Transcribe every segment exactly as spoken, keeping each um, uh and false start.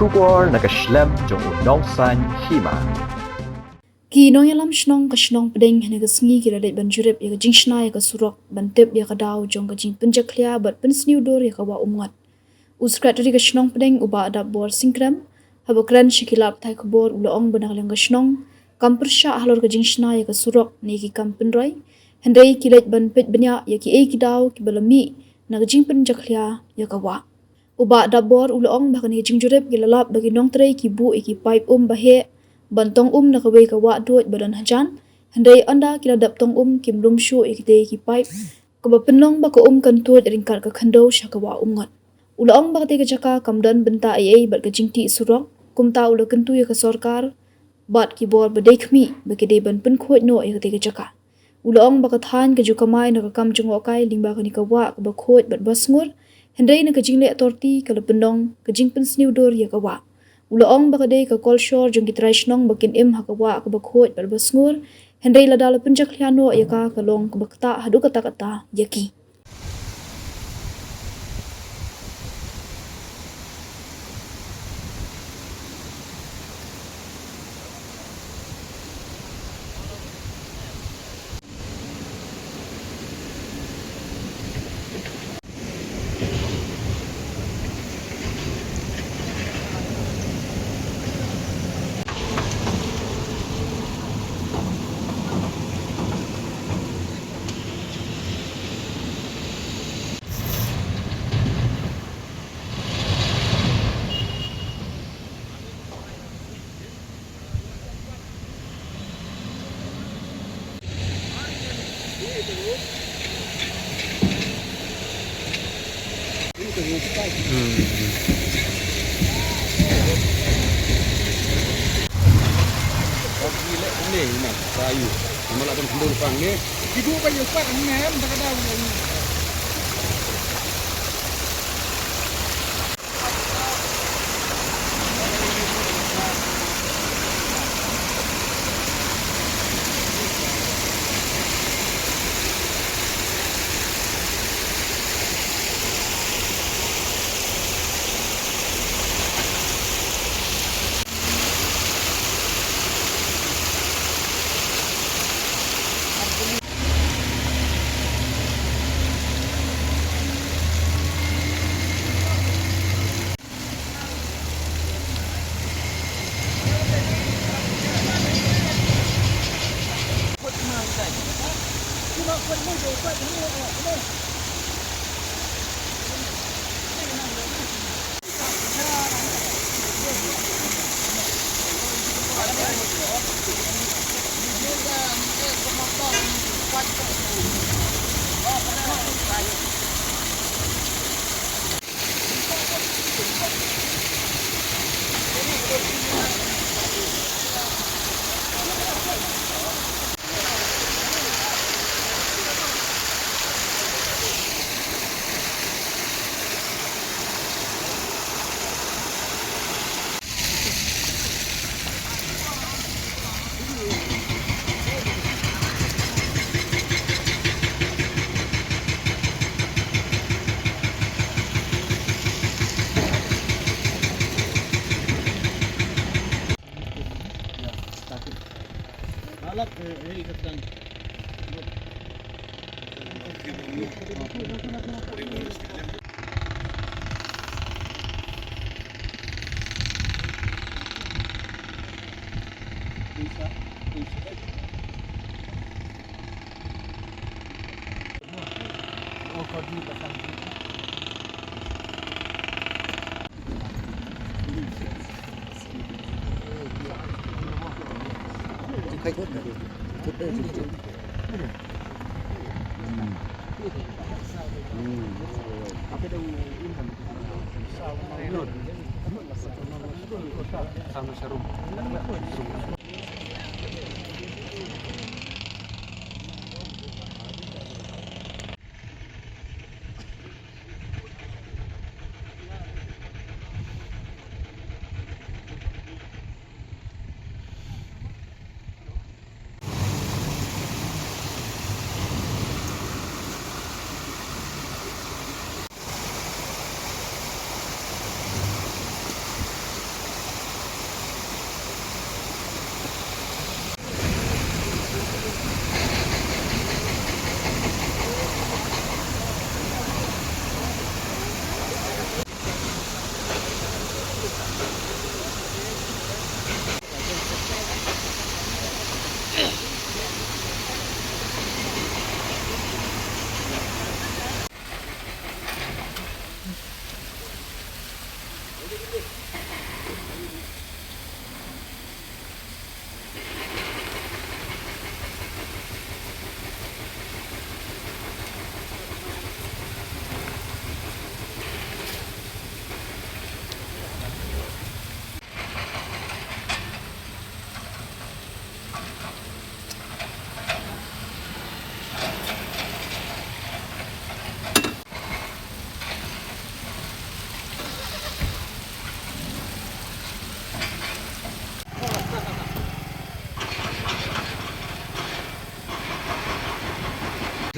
Khubor na ka shlem jong u nongsan hima. Ki nongïalam shnong ka shnong Pdeng hynne ka sngi ki la leit ban jurip ïa ka jingshna ïa ka surok ban tip ïa ka daw jong ka jingpynjakhlia bad pynsniew dur ïa ka wah Umngot. U Secretary ka shnong Pdeng u Bah Dapbor Singkrem, haba kren sha ki lad pathai khubor u la ong ba na ka liang ka shnong kam pyrshah halor ka jingshna ïa ka surok ne ki kam pynroi, hynrei ki leit ban peit bniah ïa kiei ki daw kiba la mih na ka jingpynjakhlia ïa ka wah. U Bah Dapbor u la ong ba kane ka jingjurip ki la lap ba ki nongtrei ki buh ïa ki paip um ba heh ban tong um na kawei ka wah duid ba don hajan, hynrei ynda ki la dep tong um kim lum shuh ïa kitei ki paip, kaba pynlong ba ka um kan tuid ryngkat ka khyndew sha ka wah Umngot. U la ong ba katei ka jaka kam don bynta ei ei bad ka jingtih surok, kumta u la kyntu ïa ka sorkar bad ki bor ba dei khmih ba ki dei ban pynkhuid noh ïa katei ka jaka. U la ong ba ka thaiñ ka ju kamai na ka kam jngohkai lyngba kane ka wah kaba khuid bad ba sngur, hynrei na ka jingleh torti ka la pynlong ka jingpynsniew dur ïa ka wah. U la ong ba ka dei ka kolshor jong ki trai shnong ba kin im ha ka wah kaba khuid bad ba sngur, hynrei lada la pynjakhlia noh ïa ka, ka long kaba ktah haduh katta katta ïa ki.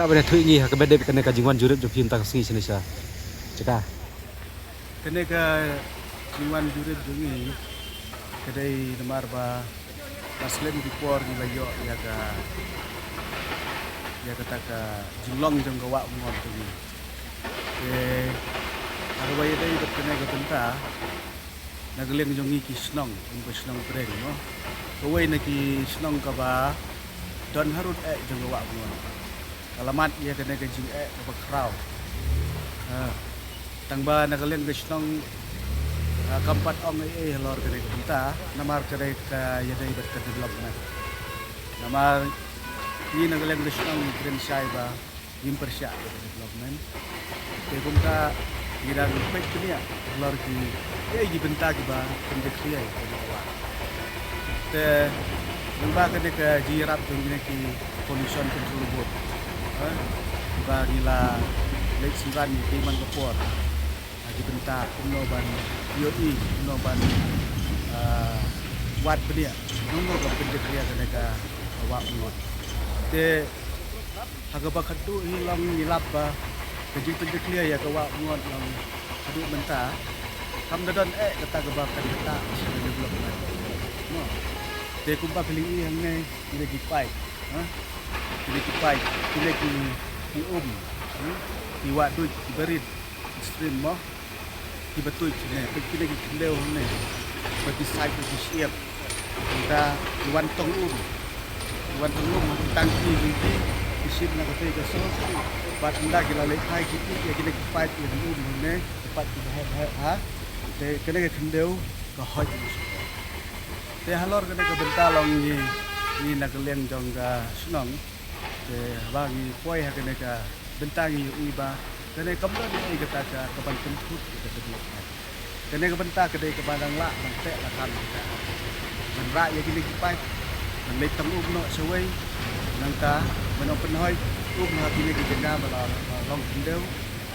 Lah ba da thuh ngi ha kaba dep kane ka jingwan jurip jong phi mynta ka sngi shane sha jaka. Kane ka jingwan jurip jong ngi ka dei namar ba ka slem ki por ngi la ïoh ïa ka, ïa kata ka jinglong jong ka wah Umngot jong ngi. Te ha kaba ïadei bad kane ka bynta, na ka liang jong ngi ki shnong, kum ka shnong Pdeng mo, kawei na ki shnong kaba don harud eh jong ka wah Umngot. Ka la mad ïa kane ka jingeh kaba khraw. Ha. Tang ba na ka liang ka shnong, ah, kam pat ong ei ei halor kane ka bynta, namar kane ka ïadei bad ka development. Namar ngi na ka liang ka shnong ngi kren shai ba ngim pyrshah ïa ka development. Te kumta ngi dang peit bniah halor kiei ki bynta kiba pynjakhlia ïa ka wah. Te lyngba kane ka jingïarap jong kine ki Pollution Control Board, ha, ba ngi la leit synran ïa ki man ka por ha ki bynta kumno ban ïohi, kumno ban, ah, wad bniah, kumno ban pynjakhlia kane ka wah Umngot. Te ha kaba khatduh hi long ngi lap ba ka jingpynjakhlia ïa ka wah Umngot long haduh mynta kam da don eh kata kaba pynkhih sha ka development. No. Te kumba phi ïohi hangne, kine ki pipe, ha? Kine ki pipe, kine ki, ki um, hmm? Ki wah duid, ki barit, ki stream mo, kiba tuid hangne, bad kine ki khyndew hangne, ba ki sait, ba ki shyiap. Nangta ki wan tong um, ki wan tong um ha ki tangki jong ki, ki shim na kata ka source. Bad ynda ki la leit phai ki peit ïa kine ki pipe ïa ki um hangne, ki pipe kiba heh heh ha. Te kane ka khyndew ka hoi. Te halor kane ka bynta long ngi, ngi na ka liang jong ka shnong. Te haba ngi poi ha kane ka bynta ngi ïohi ba kane kam don ei kata ka, ka ban pynthut ïa ka development. Kane ka bynta ka dei kaba dang lah ban teh la kan ban rah ïa kine ki pipe, ban leit tang um noh shawei, nangta ban ong pynhoi um ha kine ki jaka ba la, la long khyndew.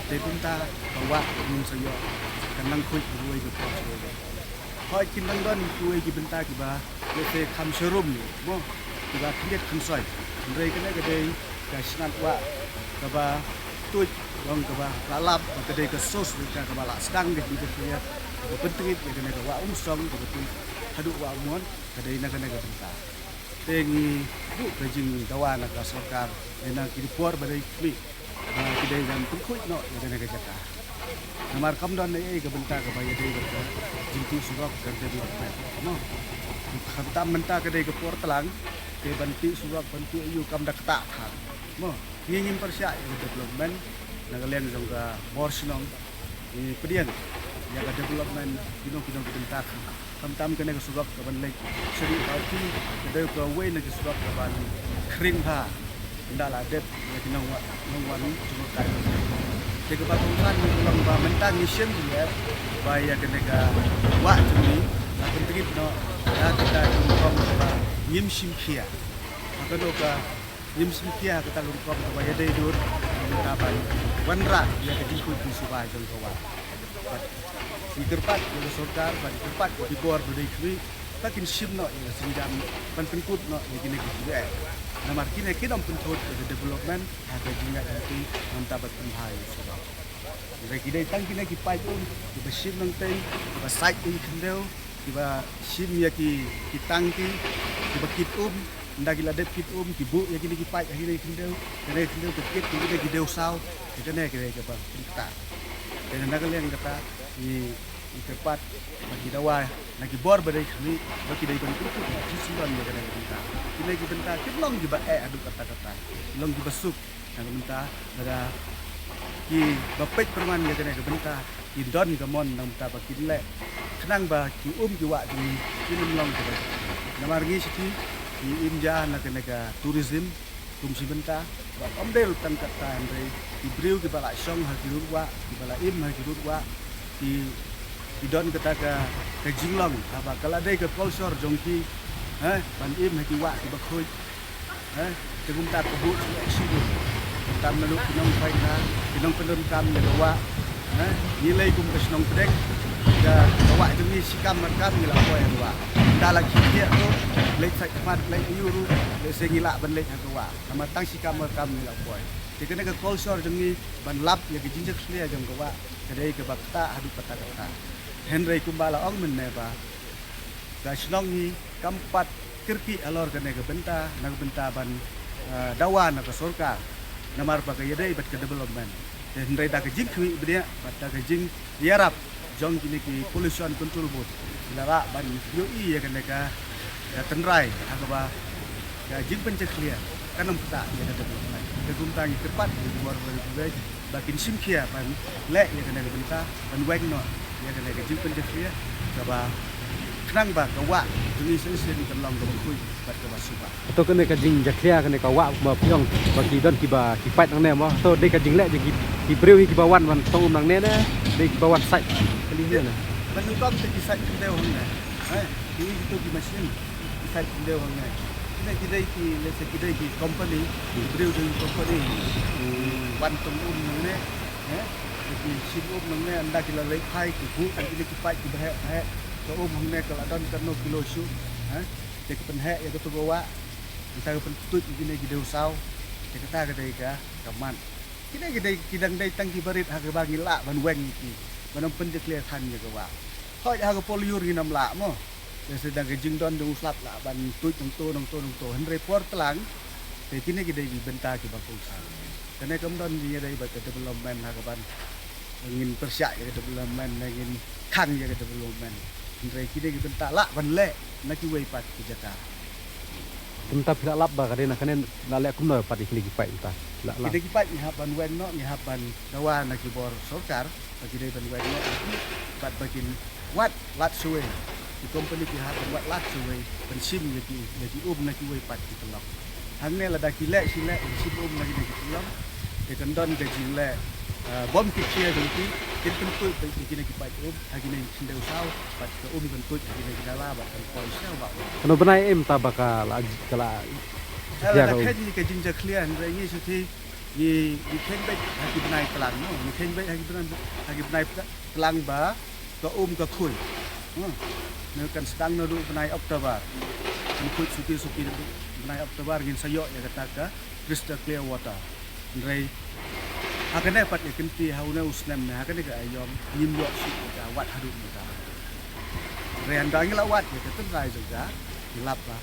Te kumta ka wah ka nym sa ïoh kan nang khuid kawei ka por kawei. Hooid, kin nang don kiwei ki bynta kiba lehse kham sharum mo, kiba khyndiat kham soi. Hynrei kane ka dei ka shnat wah kaba tuid, long kaba la lap, ba ka dei ka source, ka kaba la sdang ka jingjakhlia, kaba pyntngit ïa kane ka wah Umsong kaba tuid haduh wah Umngot, ka dei na kane ka bynta. Te ngi buh ka jingdawa na ka sorkar, na ki por ba dei khmih, ba ki dei ban pynkhuid noh ïa kane ka jaka. Namar kam don ei ei ka bynta kaba ïadei bad ka jingtih surok, ka development mo. Khamtam mynta ka dei ka por tlang, te ban tih surok, ban tih aïu, kam da ktah than mo. Ngi ngim pyrshah ïa ka development na ka liang jong ka bor shnong. Ngi pdiang ïa ka development kino kino ki bynta, khamtam kane ka surok kaban leit shaduh Bawti, ka dei kawei na ki surok kaban khring bha ynda la dep ïa ki nongwan, nongwan jngohkai. Te kaba kongsan ka long ba mynta ngi shim ïa ba ïa kane ka wah jong ngi la pyntngit noh da kita ki rukom kaba ngim shim khia. Ha kano ka ngim shim khia ha kata ka rukom kaba ïadei dur mynta ban wanrah ïa ka jingkhuid jingsuba jong ka wah. Bad ngi kyrpad ïa ka sorkar, bad ngi kyrpad ïa ki bor ba dei khmih, ba kin shim noh ïa ka sienjam ban pynkut noh ïa kine ki jingeh. Namar kine kin ym pynthut ïa ka development ha ka jingïaid lynti, mynta bad pynbha ïa ka surok. Hynrei ki dei tang kine ki paip um kiba shim nangtei, kiba sait ïa ki khyndew, kiba shim ïa ki, ki tangki, kiba kit um, ynda ki la dep kit um, ki buh ïa kine ki paip ha kine ki khyndew, kine ki khyndew ki kit, kine ki dew saw, kine, kine kiba pynktah. Te na ka liang kata, ngi, ngi kyrpad, ba ki dawa, na ki bor ba dei khmih, ba ki dei ban pynput, ki syndon ïa kane ka bynta. Kine ki bynta, ki long kiba eh haduh katta katta, ki long kiba suk. Na ka bynta lada kiba peit pyrman ïa kane ka bynta ki don ka mon na ka bynta ba kin leh khnang ba ki um ki wah jong ngi kin ym long kiba. Namar ngi shithi ngi im ja na kane ka tourism kum shi bynta ba ym dei tang katta, hynrei ki briew kiba la shong ha ki rud wah, kiba la im ha ki rud wah, ki, ki don kata ka, ka jinglong haba ka la dei ka culture jong ki, eh, ban im ha ki wah kiba khuid. Eh, te kumta ka buh shu leh shu buh. Kumta naduh ki nongpainta, ki nongpyndonkam ïa ka wah. Eh, ngi lei kum ka shnong Pdeng, ka, ka wah jong ngi shi kam mar kam ngi la poi ha ka wah. Da la khie khie ruh, leit sait khmat, leit aïu ruh, lehse ngi lah ban leit ha ka wah. Namar tang shi kam mar kam ngi la poi. Te kane ka culture jong ngi ban lap ïa ka jingjakhlia jong ka wah ka dei kaba ktah haduh katta katta. Hynrei kumba la ong mynne ba ka shnong ngi kam pat kyrkieh halor kane ka bynta, na ka bynta ban, eh, dawa na ka sorkar. Namar ba ka ïadei bad ka development. Te hynrei da ka jingkhmih bniah bad da ka jingïarap jong kine ki Pollution Control Board, la lah ban ïohi ïa kane ka, ka tynrai ha kaba ka jingpynjakhlia kan ym ktah ïa ka development. Te kumta ngi kyrpad ïa ki bor ba ba kin shim khia ban leh ïa kane ka bynta, ban weng noh ïa kane ka jingpynjakhlia kaba khnang ba ka wah jong ngi shisien kan long kaba khuid bad kaba suba. To kane ka jingjakhlia kane ka wah ba phi ong ba ki don kiba ki pait nangne mo. To dei ka jingleh jong ki, ki briew hi kiba wan ban tong um nangne ne dei kiba wan sait kali ne. Ban nyngkong te ki sait khyndew hangne. Eh, ki, kito ki machine ki sait khyndew hangne. Kine ki dei ki, lehse ki dei ki company, ki briew jong ki company. Wan tong um nangne. Eh, ki shim um nangne, ynda ki la leit phai ki buh kine ki paip kiba heh heh. Ka um hangne ka la don katno kilo shuh. Eh, te ka pynheh ïa kato ka wah. Ynda ka pyntuid ïa kine ki dewsaw. Te kata ka dei ka, ka mat. Kine ki dei, ki dang dei tang kiba rit ha kaba ngi lah ban weng ïa ki. Ban ym pynjakhlia than ïa ka wah. Hooid ha ka por lyiur ngin ym lah mo. Lehse da ka jingdon jong u slap lah ban tuid nangto nangto nangto. Hynrei por tlang te kine ki dei ki bynta kiba kongsan. Kane kam don jingïadei bad ka development ha kaban ngin pyrshah ïa ka development ne ngin khang ïa ka development. Hynrei kine ki bynta lah ban leh na kiwei pat ki jaka. Te mynta phi la lap ba ka dei na kane la leh kumno pat ïa kine ki paip mynta? La lap. Kine ki paip ngi hap ban weng noh, ngi hap ban dawa na ki bor sorkar ba ki dei ban weng noh, bad ba kin wad lad shawei. Ki company ki hap ban wad lad shawei ban shim ïa ki, ïa ki um na kiwei pat ki tyllong. Hangne lada ki leh shi leh ban shim um na kine ki tyllong, te kan don ka jingleh, eh, bom ki khia jong ki, kin pyntuid ïa kine ki paip um ha kine ki khyndew saw. Bad ka um kan tuid ha kine ki nala bad kan poi sha u bah. Kano bnai em ta ba ka la, ka la. Ka la kheiñ ka jingjakhlia, hynrei ngi shu thi ngi, ngi kheiñ beit ha ki bnai tlang, no, ngi kheiñ beit ha ki bnai, ha ki bnai tlang ba ka um ka khuid. Hmm. Ne kan sdang naduh bnai October. Kan khuid suki suki naduh bnai October ngin sa ïoh ïa kata ka crystal clear water. Hynrei ha kane pat ïa kynti ha une u snem ne ha kane ka aïom ngim ïoh shuh ïa ka wat haduh mynta. Hynrei haba ngi la wad ïa ka tynrai jong ka, ngi lap ba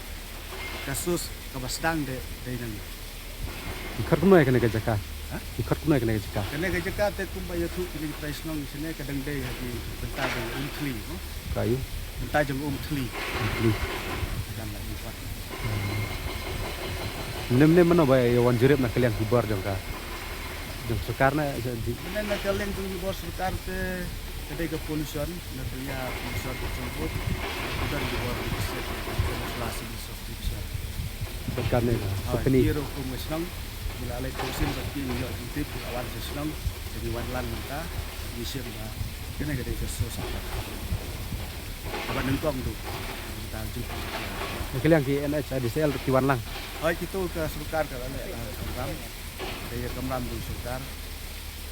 ka source kaba sdang dei, dei nangne. Ngi khot kumno ïa kane ka jaka? Ha? Ngi khot kumno ïa kane ka jaka? Kane ka jaka te kumba ïathuh kine ki trai shnong shane ka dang dei ha ki bynta jong um thli, no? Ka aïu? Bynta jong um thli. Um thli. Kan la ngi khot. Mne mne mano ba ïa wan jurip na ka liang ki bor jong ka, jong sorkar ne, jong ki? Mne na ka liang jong ki bor sorkar te ka dei ka pollution, na ka liang pollution control board. Ka don ki bor ki sep, ka don la civil subscription. Bad kane ka, hooid, company. Ki ruh kum ka shnong, ki la leit kum sien bad ki ïoh jingtip, ki la wan sha shnong, ki wan lang mynta, ki shem ba kane ka dei ka source of income. Kaba nyngkong tu, mynta jingpynjah. Na ka liang ki N H I D C L ki wan lang. Hooid, kito ka sorkar ka la leh, ah, kamram. Ka ïa kamram jong sorkar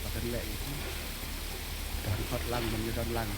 ba kan leh ïa ki. Kan khot lang ban ïa don lang.